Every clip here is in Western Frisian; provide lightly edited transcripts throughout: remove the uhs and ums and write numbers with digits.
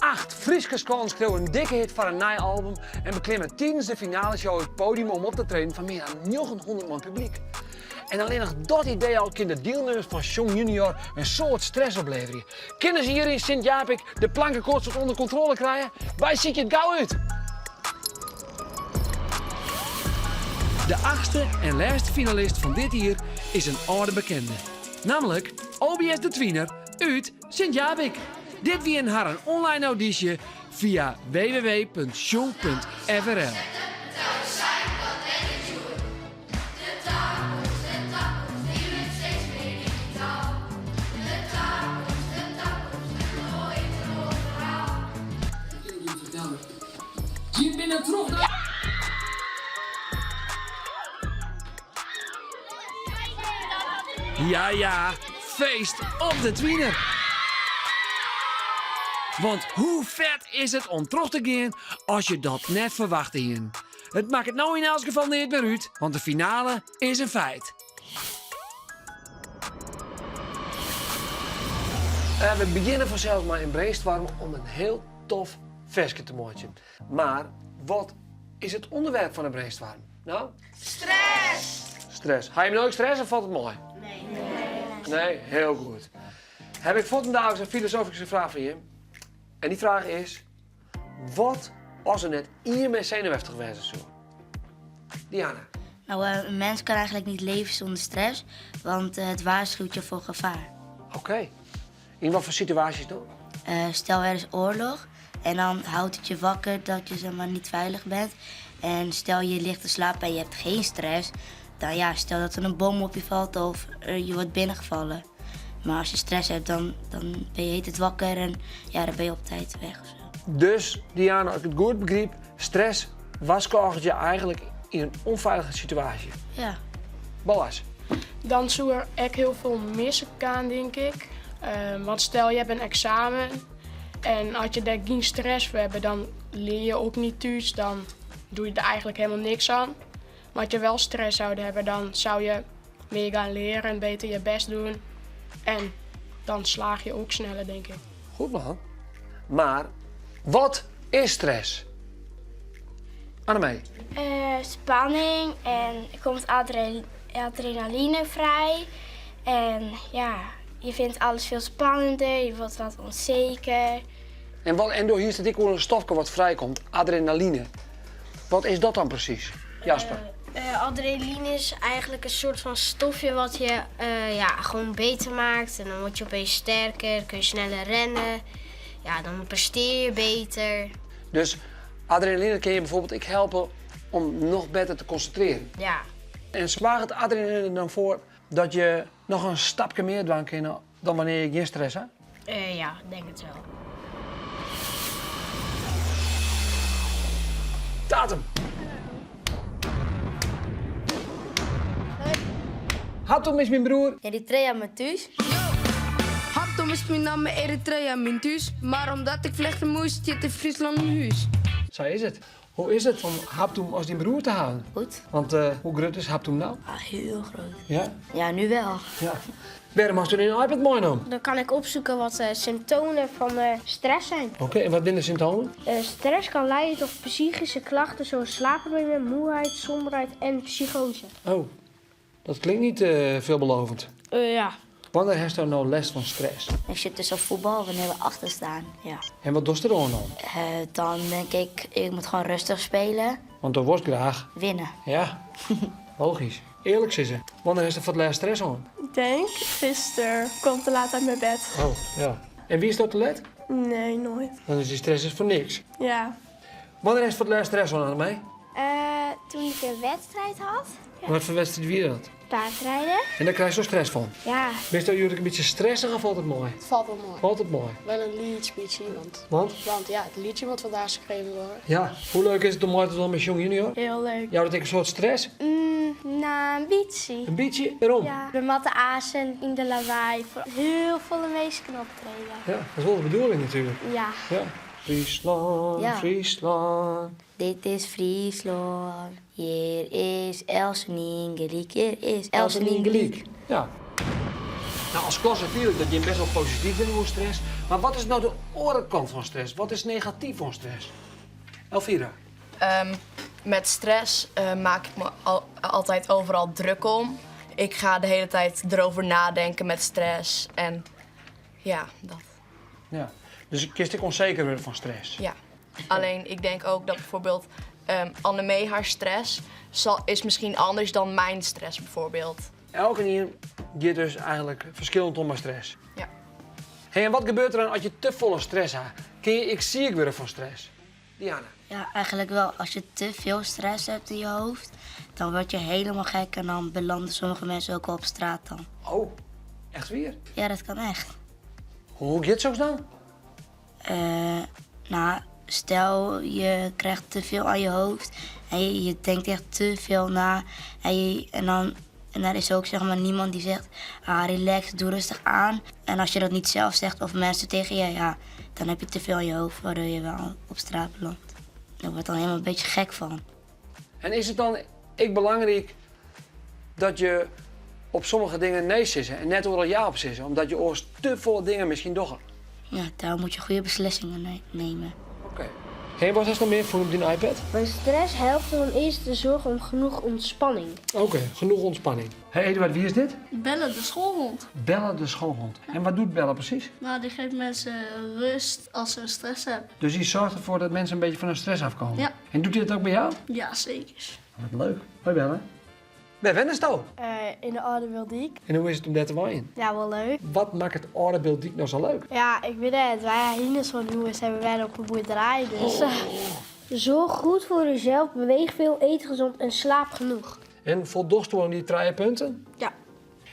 Acht Fryske skoallen skriuwe in dikke hit foar in nij album en beklimme tidens de finaleshow it podium om op te treden foar mear dan 900 man publyk. En allinnich dat idee al kin de dielnimmers fan Sjong Junior in soad stress opleverje. Kinne se hjir yn Sint Japik de plankekoarts wat ûnder kontrôle krije? Wy sykje it gau út! De achtste en lêste finalist fan dit jier is in âlde bekende. Nammentlik OBS De Twiner út Sint Jabik. Dit wie in harren online audysje fia www.sjong.frl. Jim binne troch de. Ja ja, feest op de Twiner! Want hoe fet is it om troch te gean as je dat net ferwachte hienen? It makket no yn elts gefal neat mear út, want de finale is in feit. Eh, we begjinne fansels mei in brainstorm om in hiel tof ferske te meitsjen. Mar wat is it ûnderwerp fan de brainstorm? No? Stress! Stress. Ha jim no ek stress of falt it mei? Nee. Nee, hiel goed. Haw ik fuortendaliks in filosofyske fraach foar jim. En dy fraach is, wat as der net ien mear senuweftich wêze soe? Diana. Nou, eh, een mens kan eigenlijk niet leven zonder stress, want eh, het waarschuwt je voor gevaar. Oké. Yn wat foar situaasjes dan? Eh, stel er is oorlog en dan houdt het je wakker dat je zeg maar, niet veilig bent. En stel je ligt te slapen en je hebt geen stress, dan ja, stel dat er een bom op je valt of je wordt binnengevallen. Maar als je stress hebt, dan, dan ben je het wakker en ja, dan ben je op tijd weg. Of zo. Dus, Diana, as ik it goed begryp, stress warskôget je eigenlik yn in ûnfeilige situaasje. Ja. Boas. Dan soe der ek hiel folle misgean, tink ik. Uh, want stel je hebt in eksamen en as je dêr gjin stress foar hawwe, dan leare je ek net thús, dan dogge je der eigenlik hielendal niks oan. Mar as je wol stress souden hawwe, dan soe je mear gean learen en better je bêst dwaan. En dan slagje je ek sneller, tink ik. Goed man. Mar wat is stress? Annemee. Uh, spanning en der komt adrenaline frij. En ja, je vindt alles veel spannender, je wordt wat onzeker. En, wat, en do hiest it ek oer in stofke wat frijkomt, adrenaline. Wat is dat dan presys? Jasper? Uh, adrenaline is eigenlik in soart fan stofje wat je uh, ja, gewoan better makket. En dan wurd je opeens sterker, kinst sneller rinne. Ja, dan prestearje je better. Dus adrenaline kin je bygelyks ek helpe om noch better te konsintrearjen. Ja. En soarget adrenaline dan foar dat je noch in stapke mear dwaan kinne dan wannear't je gjin stress ha? Uh, ja, tink it wol. Datum! Habtom is myn broer. Eritrea myn thús. Habtom is myn namme, Eritrea myn thús. Mar omdat ik flechte moast, stiet yn Fryslân myn hûs. Sa is it. Hoe is it om Habtom as dyn broer te hawwen? Goed. Want uh, hoe grut is Habtom no? Ah, hiel grut. Ja? Ja, nu wol. Ja. Wêrom hast dyn iPad meinaam? Dan kin ik opsykje wat de symptoamen fan stress binne. Oké, en wat binne de symptoamen? Stress kin liede ta psychyske klachten lykas sliepproblemen, muoiheid, somberheid en psychoaze. Oh, dat klinkt net uh, veelbelovend. Uh, ja. Wannear hast do no lêst fan stress? Ik sit dus op fuotbal wannear't we achter stean. Ja. En wat dochst deroan dan? Uh, dan tink ik, ik moat gewoan rêstich spylje. Want do wolst graach winne. Ja, logysk. Earlik sizze, wannear hast do foar it lêst stress hân? Ik tink juster kaam te let út myn bêd. Oh, ja. En wiest do te let? Nee, noait. Dan is dy stress dus foar niks. Ja. Wannear hast foar it lêst stress hân, Annemee? Uh, doe't ik in wedstriid hie. Ja. Wat foar wedstriid wie dat? Paardriden. En dêr krijst do stress fan? Ja. Bist do hjoed in bytsje stressich of falt it mei? It falt wol mei. Falt it mei? Wol in lyts bytsje, want, want? Want ja, it lietsje moat vandaag skreaun wurde. Ja, hoe leuk is it om mei te dwaan mei Sjong Junior? Hiel leuk. Jout it ek in soad stress? Mm, no, in bytsje. In bytsje? Wêrom? Ja, we moatte aansen yn De Lawei foar hiel folle minsken optrede. Ja, dat is wol de bedoeling natuerlik. Ja. Ja. Fryslân, Ja. Fryslân. Dit is Fryslân, hjir is eltsenien gelyk, hjir is eltsenien gelyk. Ja. No, as klasse fiel ik dat jim bêst wol posityf binne oer stress. Mar wat is no de oare kant fan stress? Wat is negatyf oan stress? Elvira. Met stress maak ik me altijd overal druk om. Ik ga de hele tijd erover nadenken met stress en ja, dat. Ja, dus kinst ek ûnseker wurde fan stress? Ja, alleen ik denk ook dat bijvoorbeeld Annemee haar stress zal, is misschien anders dan mijn stress bijvoorbeeld. Elkenien giet dus eigenlik ferskillend om mei stress. Ja. Hey, en wat gebeurt der dan as je te folle stress ha? Kinne je ek siik wurde fan stress? Diana. Ja, eigenlijk wel. Als je te veel stress hebt in je hoofd, dan word je helemaal gek en dan belanden sommige mensen ook al op straat dan. Oh, echt wier? Ja, dat kan echt. Hoe giet soks dan? Nou, stel je krijgt te veel aan je hoofd en je denkt echt te veel na. En, je, en, dan, en daar is ook zeg maar, niemand die zegt, ah, relax, doe rustig aan. En als je dat niet zelf zegt of mensen tegen je, ja, dan heb je te veel aan je hoofd waardoor je wel op straat belandt. Daar word dan helemaal een beetje gek van. En is it dan ek belangryk dat je op sommige dingen nee sizze en net oeral ja op sizze, omdat je oars te folle dingen miskien dogge? Ja, daar moet je goede beslissingen nemen. Oké. Hey, wat is nog mear fûn op dyn iPad? Bij stress helpt het om eerst te zorgen om genoeg ontspanning. Oké, genoeg ontspanning. Hey Eduard, wie is dit? Belle de schoolhond. Belle de schoolhond. En wat doet Belle precies? Nou, die geeft mensen rust als ze stress hebben. Dus die zorgt ervoor dat mensen een beetje van hun stress afkomen? Ja. En doet hij dat ook bij jou? Ja, zeker. Wat leuk. Hoi Belle. Wêr wennesto? In de Aldebiltdyk. En hoe is it om dêr te wenjen? Ja, wol leuk. Wat makket Aldebiltdyk no sa leuk? Ja, ik wit net. Wy hiene zo'n hûs en we wennen op een boerderij, dus... Zorg goed voor jezelf, beweeg veel, eet gezond en slaap genoeg. En foldochsto oan dy trije punten? Ja.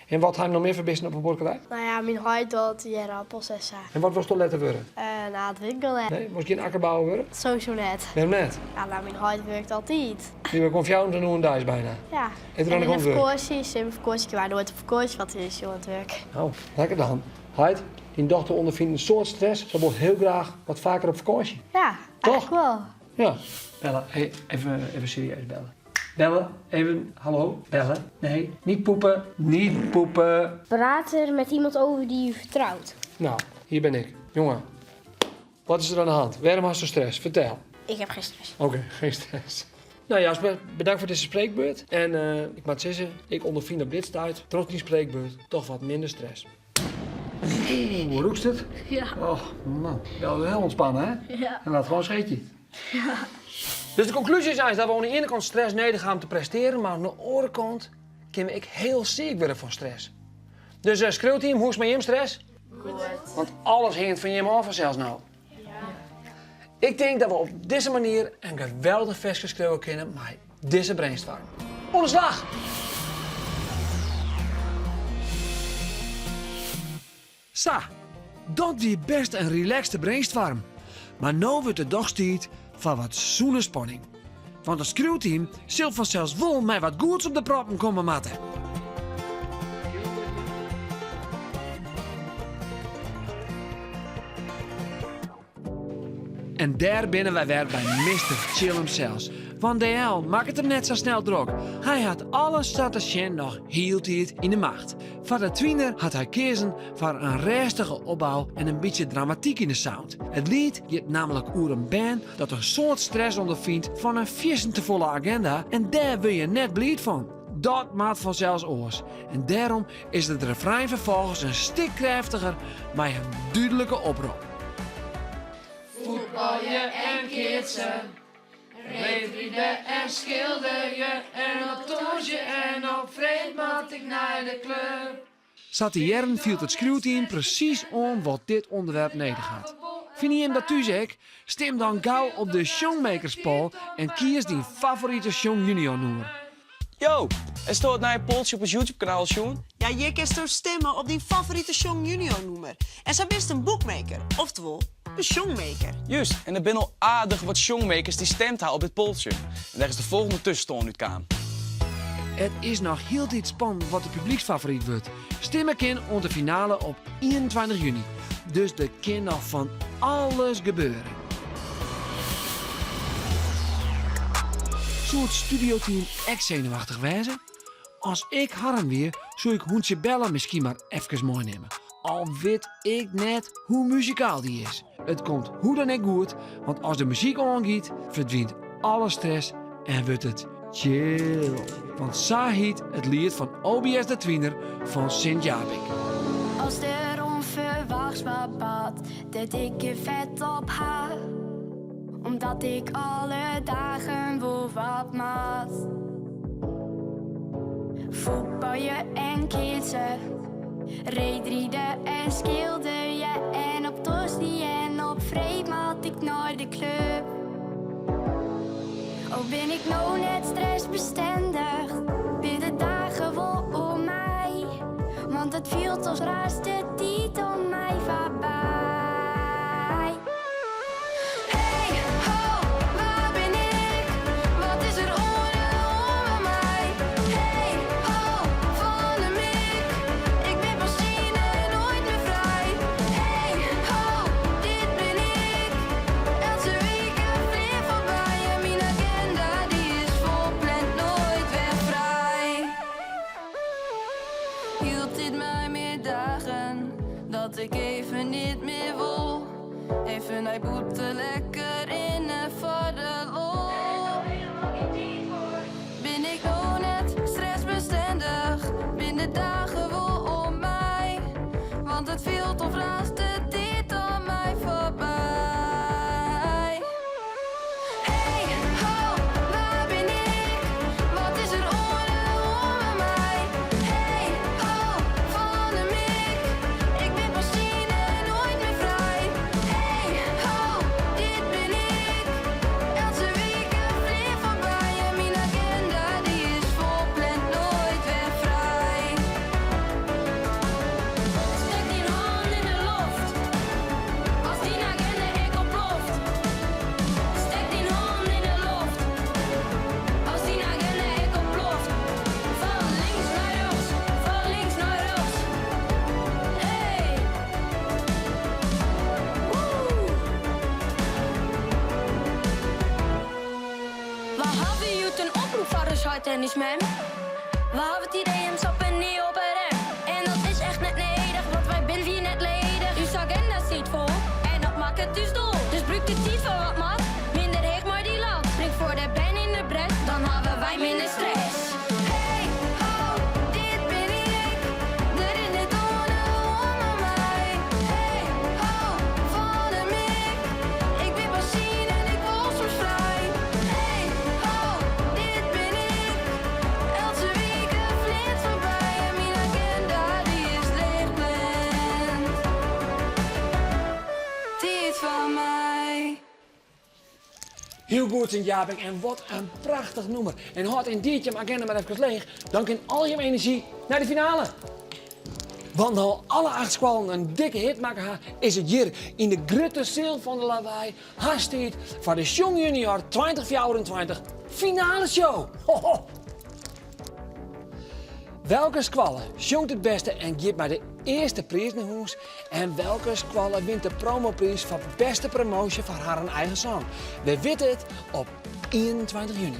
En wat ha jim noch mear foar bisten op 'e buorkerij? Nou ja, myn heit docht ierdappels en sa. En wat wolsto letter wurde? Nei it winkel. Nee, wolst gjin akkerbouwer wurde? Sowieso net. Wêrom net? Ja, nou, myn heit wurket altyd. Dy wurket gewoan 24 oeren deis byna. Ja. Is der En dan yn noch de oan it wurk? fakânsje, simmerfakânsje, kinne wy noait op fakânsje, want hy is oan it wurk. Oh, lekker dan. Heit, dyn dochter ûnderfynt in soad stress, se wol hiel graach wat faker op fakânsje. Ja, Toch? eigenlijk wol. Ja. Belle, hey, even, even serieus bellen. Belle, even, hallo, bellen. Nee, niet poepen, niet poepen. Praat er met iemand over die je vertrouwt. Nou, hier ben ik. Jongen, wat is der oan de hand? Wêrom hasto stress? Fertel. Ik heb geen stress. Oké, geen stress. Nou Jasper, bedankt foar dizze spreekbeurt. En ik moat sizze, ik ûnderfyn op dit stuit, troch dyn spreekbeurt, toch wat minder stress. Oeh, rûkst it? Ja. Och man, wel heel ontspannen hè? Ja. En laat gewoon scheetje. Ja. Dus de konklúzje is eins dat we oan de iene kant stress nedich ha om te prestearjen, mar oan de oare kant kinne we ek hiel siik wurde fan stress. Dus skriuwteam, hoe is it mei jim stress? Goed. Want alles hinget fan jim ôf fansels no. Ik tink dat we op dizze manier in geweldich ferske skriuwe kinne mei dizze brainstorm. Oan de slach! Sa, dat wie best in relaxte brainstorm. Mar no wurdt it dochs tiid foar wat sûne spanning. Want it skriuwteam sil fansels wol mei wat goeds op de proppen komme moatte. En dêr binne wy wer by Mister Chill himsels. Want DL makket him net sa snel drok. Hy hat alles sa te sjen noch hieltyd yn 'e macht. Foar de twiner hat hy keazen foar in rêstige opbou en in bytsje dramatyk yn de sound. It liet giet nammentlik oer in bern dat in soad stress ûnderfynt fan in fierstente folle agenda en dêr wurde je net bliid fan. Dat moat fansels oars en dêrom is it refrein ferfolgens in stik krêftiger mei in dúdlike oprop. Fuotbalje en keatse, reedride en skilderje en op tongersdei en op freed moat ik nei de klup. Sa te hearren fielt it skriuwteam presys oan wat dit ûnderwerp nedich hat. Fine jim dat thús ek? Stim dan gau op de Sjongmakers poll en kies dyn favorite Sjong Junior nûmer. Yo, hasto it nije poltsje op ús YouTube-kanaal al sjoen? Ja, hjir kinsto stimme op dyn favorite Sjong Junior nûmer. En sa bist in bookmaker, oftewol in sjongmaker. Just, en der binne al aardich wat sjongmakers dy't stimd ha op dit poltsje. En dêr is de folgjende tuskenstân út kaam. It is noch hieltyd spannend wat de publyksfavoryt wurdt. Stimme kin oant de finale op 21 juny. Dus der kin noch fan alles gebeure. Soe it studioteam ek senuwachtich wêze? As ik harren wie, soe ik hûntsje Bella miskien mar efkes meinimme. Al wit ik net hoe muzikaal dy is. It komt hoe dan ek goed, want as de muzyk oangiet, ferdwynt alle stress en wurdt it chill. Want sa hiet it liet fan OBS de Twiner fan Sint Jabik. As der ûnferwachts wat bart, dêr't ik gjin fet op ha. Omdat ik alle dagen wol wat moat. Fuotbalje en keatse, reedride en skilderje. En op tongersdei en op freed moat ik nei de klup. Al bin ik no net stressbestendich, binne de dagen wol om my. Want it fielt as raast de tiid om my foarby. Hey, ho, wa bin ik? Wat is der oan de hân mei my? Hey, ho, fan de mik. Ik bin pas tsien en noait mear frij. Hey, ho, dit bin ik. Eltse wike fleant foarby en myn agenda dy is folpland, noait wer frij. Hieltyd mei mear dagen dat ik even net mear wol. Even nei bûten lekker rinne foar de lol. Bin ik no net stressbestendich, bin de dagen wol om my. Want it fielt of raast de tiid om my foarby. Hey, ho, wa bin ik? Wat is der oan de hân mei my? Hey, ho, fan de mik. Ik bin pas tsien en noait mear frij. Hey, ho, dit bin ik. Eltse wike fleant foarby en myn agenda dy is folpland, noait wer frij. Stek dyn hân yn de loft as dyn agenda ek ontploft. Stek dyn hân yn de loft as dyn agenda ek ontploft. Fan links nei rjochts, fan links nei rjochts. Hey! Woe! We hawwe hjoed in oprop foar ús heit en ús mem. We hawwe it idee om stappe net op 'e rem. En dat is echt net nedich, want wy binne wier net ledich. Us agenda stiet fol en dat makket ús dol. Dus brûk de tiid foar wat moat, minder heech mei dy lat. Spring foar de bern yn de bres, dan hawwe wy minder stress. Hey, ho, dit bin ik. Der is net oan de hân mei my. Hey, ho, fan de mik. Ik bin pas tsien en ik wol soms frij. Hey, ho, dit bin ik. Eltse wike fleant foarby en myn agenda dy is leechpland. Tiid foar my. Hiel goed, Sint Jabik. En wat in prachtich nûmer. En hâld yndied jim agenda mar efkes leech, dan kin al jim enerzjy nei de finale. Want no alle acht skoallen in dikke hit makke ha, is it hjir yn de grutte seal fan de Lawei hast tiid foar de Sjong Junior 2024 finale show. Ho, ho. Welke skoalle sjongt it bêste en giet mei de earste priis nei hûs? En welke skoalle wint de promopriis foar bêste promoasje foar harren eigen song? We witte it op 21 juny.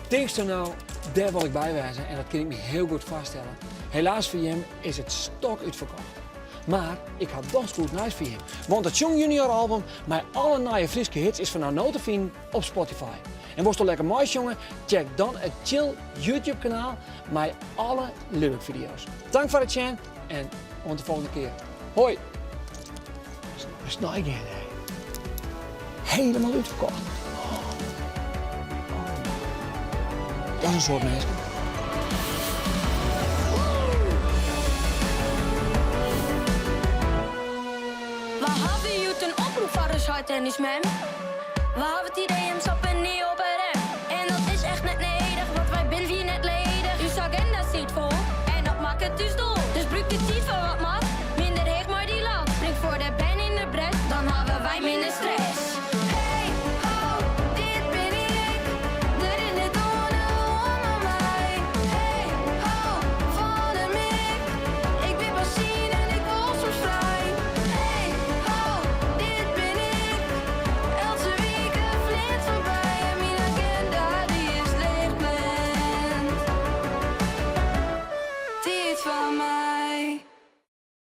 Tinksto no, dêr wol ik by wêze en dat kin ik my hiel goed foarstelle. Helaas foar jim is it stok útferkocht. Mar ik ha dochs goed nijs foar jim. Want it Sjong Junior album mei alle nije Fryske hits is fanôf no te finen op Spotify. En wolsto lekker meisjonge? Check dan it Chill YouTube kanaal mei alle lyric video's. Tank foar it sjen en oant de folgjende kear. Hoi! Snij gean, hè. Helemaal útferkocht. Dat is in soad minsken. We hawwe hjoed in oprop foar ús heit en ús mem. We hawwe it idee om stappe net op 'e rem. En dat is echt net nedich, want wy binne wier net ledich. Us agenda stiet fol en dat makket ús dol. Dus brûk de tiid foar wat moat.